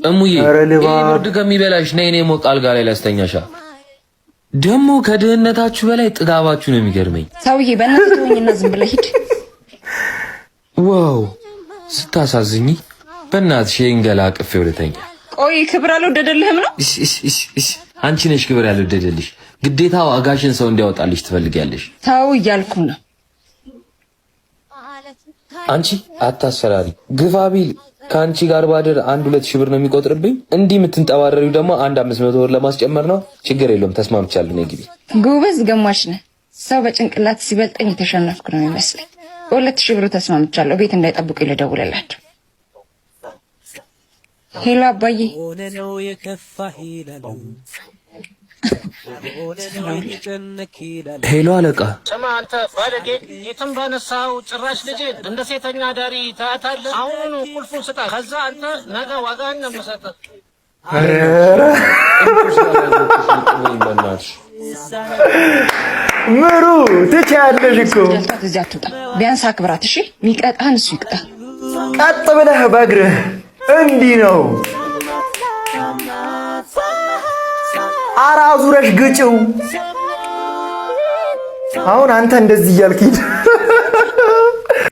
እሙዬ ይሄ ብርድ ከሚበላሽ ነይ እኔ ሞቅ አልጋ ላይ ላስተኛሻ። ደግሞ ከድህነታችሁ በላይ ጥጋባችሁ ነው የሚገርመኝ። ሰውዬ በእናትህ ተወኝና ዝም ብለህ ሂድ። Wow ስታሳዝኝ። በእናትሽ ይሄን ገላ አቅፌው ልተኛ። ቆይ ክብር አልወደደልህም ነው? አንቺ ነሽ ክብር ያልወደደልሽ። ግዴታ ዋጋሽን ሰው እንዲያወጣልሽ ትፈልጊያለሽ። ተው እያልኩ ነው። አንቺ አታስፈራሪ። ግፋ ቢል ከአንቺ ጋር ባድር 1-2 ሺህ ብር ነው የሚቆጥርብኝ። እንዲህ የምትንጠባረሪው ደግሞ 1 500 ብር ለማስጨመር ነው። ችግር የለውም ተስማምቻለሁ። ነይ ግቢ። ጎበዝ ገማች ነህ። ሰው በጭንቅላት ሲበልጠኝ የተሸነፍኩ ነው የሚመስለኝ። በ2,000 ብሩ ተስማምቻለሁ። ቤት እንዳይጠብቁ ልደውልላቸው። Hello አባዬ። Hello አለቃ። ስማ አንተ ባለጌ፣ የትም ባነሳው ጭራሽ ልጄ እንደ ሴተኛ አዳሪ ታያታለህ። አሁኑኑ ቁልፉን ስጣት። ከዛ አንተ ነገ ዋጋህን ነው የምሰጥህ። በእናትሽ። ምሩ ትችያለሽ እኮ። ደልቷት እዚህ አትውጣ። ቢያንስ አክብራት እሺ። የሚቀጣህን እሱ ይቅጣ። ቀጥ ብለህ በእግርህ እንዲህ ነው። አራ አዙረሽ ግጭው። አሁን አንተ እንደዚህ እያልክ ሂድ።